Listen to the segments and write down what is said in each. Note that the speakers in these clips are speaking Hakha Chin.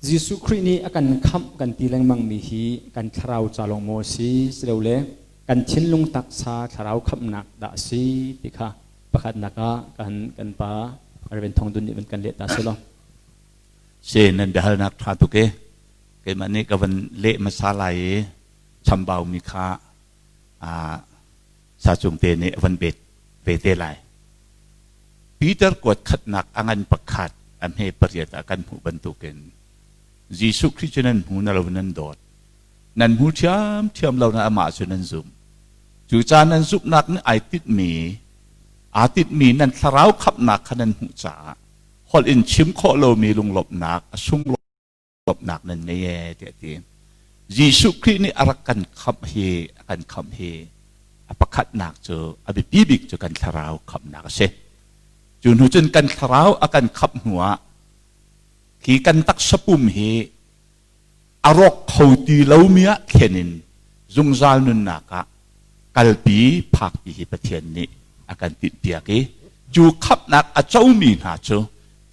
Jesuh Khrih nih a kan khamh kan ti lengmangmi hi kan thlarau ca lawng maw a si, silole kan thinlung taksa thlarau khamhnak dah a si ti kha pakhatnak ah kan kan pa Reverend Thong Dun nih van kan leh ta selaw. Se nan biahalnak ṭha tuk e. Keimah nih ka van leh hmasa lai i chambau mi kha sacung te nih van bet ve te lai. Peter kuat khatnak a ngan pakhat a hme pariat ah kan hmuh bantukin Jesuh Khrih cu nan hmu na lo nan dawt. Nan hmu ṭhiamṭhiam lo na amah cu nan zum. Cucaah nan zumhnak nih ai tinhmi aa tinhmi nan thlarau khamhnak kha nan hmuh caah holh in chim khawh lomi lunglawmhnak a sunglawmhnak nan ngei ee tiah a ti. Jesuh Khrih nih a rak kan khamh hi a kan khamh hi a pakhatnak cu a biapi bik cu kan thlarau khamhnak a si. Cu hnu cun kan thlarau a kan khamh hnu ah hi kan taksa pum hi a rawk kho ti lomi ah thlen in zungzal nunnak ah kalpi phakpi hi Pathian nih a kan tinhpiak i cu khamhnak a comi hna cu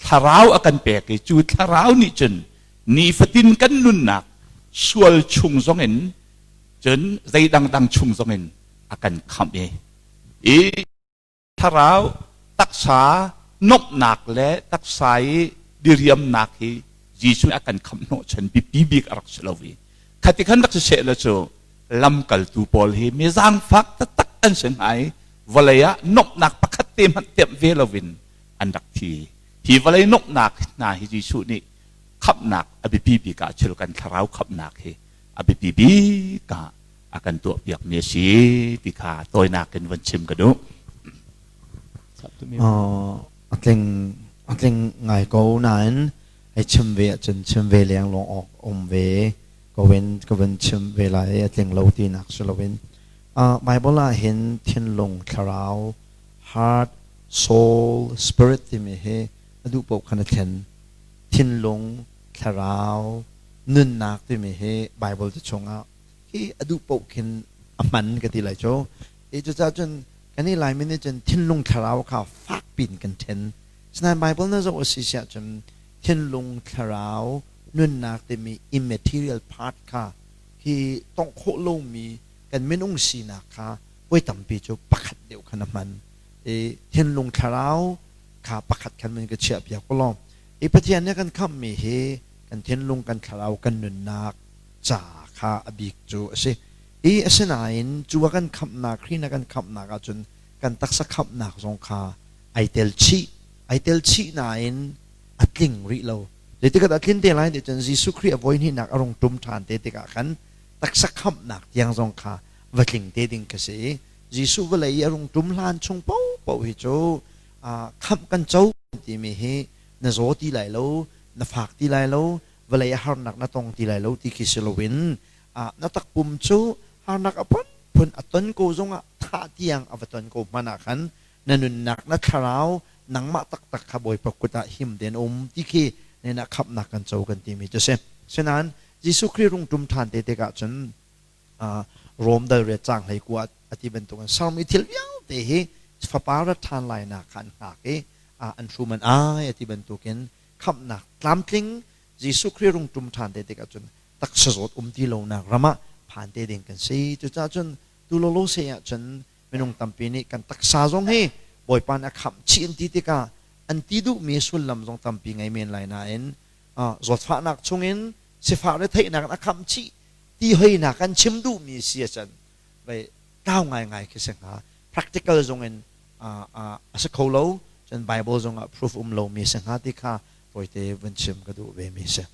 thlarau a kan pek i cu thlarau nih cun nifatin kan nunnak sual chung zongin cun zei dangdang chung zongin a kan khamh i thlarau taksa nomhnak le taksa i diriamnak hi Jesuh a kan khamh hnawhchan biapi bik a rak si lo i khati khan rak si seh la cu lamkaltu pawl hi mi zaangfak taktak an si hnga i vawlei ah nomhnak pakhat te hmanh temh ve loin an rak thi. Hi vawlei nomhnak hna hi Jesuh nih khamhnak a biapi bik ah thil kan thlarau khamhnak hi a biapi bik ah a kan tuahpiakmi a si ti kha tawinak in van chim ka duh. A tling a tling ngai ko nain hei chim ve ahcun chim ve leng lawng awk um ve ko in ka van chim ve lai a tling lo tinak si loin Bible ah hin thinlung thlarau heart soul spirit timi hi a duh paoh khan a thlen thinlung thlarau nunnak timi hi Bible te chungah hi a duh paoh khin a hman ka ti lai cu. E cucaah cun kan i Laimi nih cun thinlung thlarau kha fak pin kan ṭhen. Sinain Bible na zoh a si siah cun thinlung thlarau nunnak timi immaterial part kha hi tongh khawh lomi kan minung sinak kha voi tampi cu pakhat deuh khan a hman. I thinlung thlarau kha pakhat khan mun ka chiah piak law. I Pathian nih a kan khamhmi hi kan thinlung kan thlarau kan nunnak ca kha a bik cu a si. I asinain cu a kan khamhnak Khrih a kan khamhnak ahcun kan taksa khamhnak zong kha ai tel chih. Ai tel chih nain a tling rih lo. Zeitik a tlin te lai ti cun Jesuh Khrih a voi hnihnak a rung ṭum ṭhan te tikah khan taksa khamhnak tiang zong kha va tling te ding ka si i Jesuh vawlei i a rung ṭum hlan chung paohpaoh hi cu khamh kan co timi hi na zaw ti lai lo, na fak ti lai lo, vawlei a harnak na tong ti lai lo ti khi si loin na takpum cu harnak a phunphun a ton ko zongah thah tiang a va ton ko hmanh ah khan na nunnak na thlarau nangmah taktak kha Bawipa kut ah him tein um ti khi nen ah khamhnak kan co kan timi cu si. Sinain Jesuh Khrih rung ṭum ṭhan te tikah cun Rom dal riat caang hlei kua a ti bantukin sermi thil vialte hi fapa rat ṭhan lainak kha an hngak i an hrum an ai a ti bantukin khamhnak tlamtling Jesuh Khrih rung ṭum ṭhan te tikah cun taksa zawt um ti lonak ram ah phan te ding kan si. Cucaah cun tu lolo se ah cun minung tampi nih kan taksa zong hi Bawipa nih a khamh chih an ti tikah an ti duhmi sullam zong tampi ngei men lai nain zawtfahnak chungin sifah retheihnak in a khamh chih ti hoinak kan chim duhmi si ahcun vei tlau ngaingai khi si hnga. Practical zong in a si kho lo cun Bible zong ah proof um lomi si hnga ti kha tawite vun chim ka duh ve mi si.